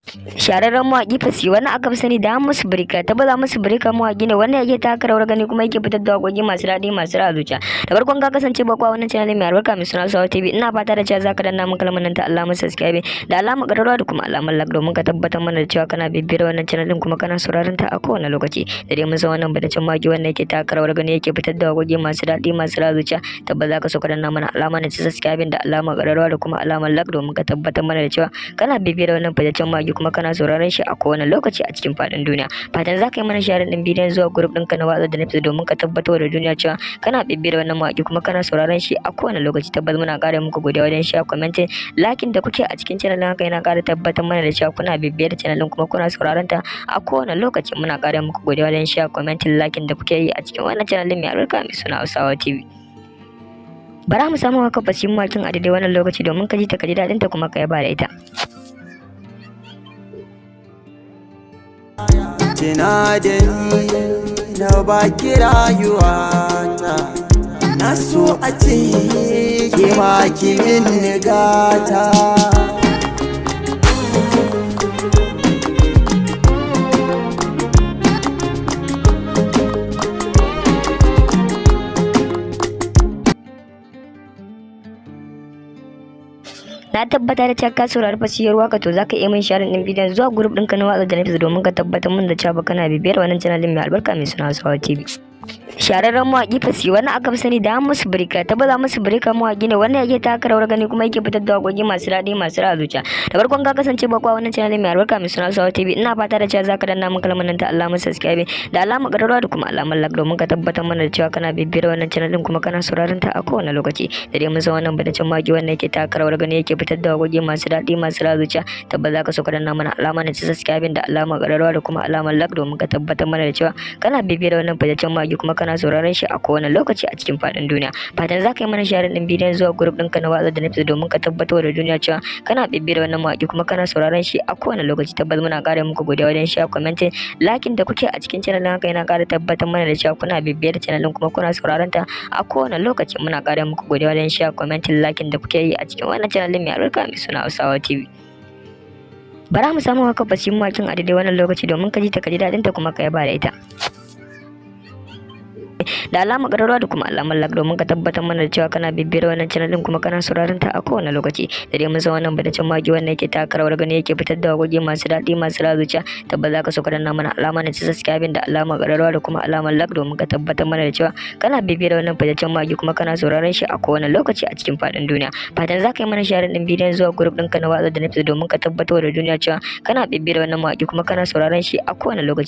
Shahararren mawaƙi Fasi wannan aka fi sani da Hamisu Breaker. Tabbas Hamisu Breaker mawaƙi ne wanda yake taka rawar gani kuma yake fitar da waƙoƙi masu daɗi masu ratsa zuciya. Da farkon ka kasance baƙo a wannan channel mai albarka mai suna Hausawa TV, ina fata da cewa zaka danna min kalmar nan ta alamar subscribe da alamar ƙararrawa da kuma alamar like domin ka tabbatar mana da cewa kana bibiyar wannan channel din kuma kana sauraron ta a kowane lokaci. Da dai mun san wannan fitaccen mawaƙi wanda yake taka rawar gani yake fitar da waƙoƙi masu daɗi masu ratsa zuciya. Tabbas zaka so ka danna mana alamar na subscribe da alamar ƙararrawa da kuma alamar like domin ka tabbatar mana da cewa kana bibiyar wannan fitaccen mawaƙi kuma kana sauraron shi a kowane lokaci a cikin faɗin duniya. Fatan za ka yi mana sharing ɗin bidiyon zuwa group ɗinka na WhatsApp da na Facebook domin ka tabbatar da duniya cewa kana bibiyar wannan mawaƙi kuma kana sauraron shi a kowane lokaci. Tabbas muna ƙara muku godiya wajen share, commenting, liking da kuke a cikin channel ɗin. Haka yana ƙara tabbatar mana da cewa kuna bibiyar channel ɗin kuma kuna sauraron ta a kowane lokaci. Muna ƙara muku godiya wajen share, commenting, liking da kuke yi a cikin wannan channel ɗin mai albarka mai suna Hausawa TV. Bara mu samu haka fasihin mawaƙin a daidai wannan lokaci domin ka ji ta, ka ji daɗin ta kuma ka yaba da ita. Kina da ni na baki rayuwata, na so a ce ke ma ki min gata. Na tabbata da cewa ka saurari fasihar waka, to zaka iya min sharing din bidiyon zuwa group ɗinka na WhatsApp da na Facebook domin ka tabbatar min da cewa kana bibiyar wannan channel din mai albarka mai suna Hausawa TV. Shahararren mawaƙi Fasi wannan aka fi sani da Hamisu Breaker. Tabbas Hamisu Breaker mawaƙi ne wanda yake taka rawar gani kuma yake fitar da waƙoƙi masu daɗi masu ratsa zuciya. Da farkon ka kasance baƙo a wannan channel mai albarka mai suna Hausawa TV, ina fata da cewa zaka danna min kalmar nan ta alamar subscribe da alamar ƙararrawa da kuma alamar like domin ka tabbatar mana da cewa kana bibiyar wannan channel din kuma kana sauraron ta a kowane lokaci. Da dai mun san wannan fitaccen mawaƙi wanda yake taka rawar gani yake fitar da waƙoƙi masu daɗi masu ratsa zuciya. Tabbas zaka so ka danna mana alamar na subscribe da alamar ƙararrawa da kuma alamar like domin ka tabbatar mana da cewa kana bibiyar wannan fitaccen mawaƙi kuma kana sauraron shi a kowane lokaci a cikin faɗin duniya. Fatan za ka yi mana sharing ɗin bidiyon zuwa group ɗinka na WhatsApp da na Facebook domin ka tabbatar da duniya cewa kana bibiyar wannan mawaƙi kuma kana sauraron shi a kowane lokaci. Tabbas muna ƙara muku godiya wajen share, commenting, liking da kuke a cikin channel ɗin. Haka yana ƙara tabbatar mana da cewa kuna bibiyar channel ɗin kuma kuna sauraron ta a kowane lokaci. Muna ƙara muku godiya wajen share, commenting, liking da kuke yi a cikin wannan channel ɗin mai albarka mai suna Hausawa TV. Bara mu samu haka fasihin mawaƙin a daidai wannan lokaci domin ka ji ta, ka ji daɗin ta kuma ka yaba da ita. Da alamar ƙararrawa da kuma alamar like domin ka tabbatar mana da cewa kana bibiyar wannan channel din kuma kana sauraron ta a kowane lokaci. Da dai mun san wannan fitaccen mawaƙi wanda yake taka rawar gani yake fitar da waƙoƙi masu daɗi masu ratsa zuciya. Tabbas zaka so ka danna mana alamar na subscribe da alamar ƙararrawa da kuma alamar like domin ka tabbatar mana da cewa kana bibiyar wannan fitaccen mawaƙi kuma kana sauraron shi a kowane lokaci a cikin faɗin duniya. Fatan za ka yi mana sharing din bidiyon zuwa group ɗinka na WhatsApp da na Facebook domin ka tabbatar da duniya cewa kana bibiyar wannan mawaƙi kuma kana sauraron shi a kowane lokaci.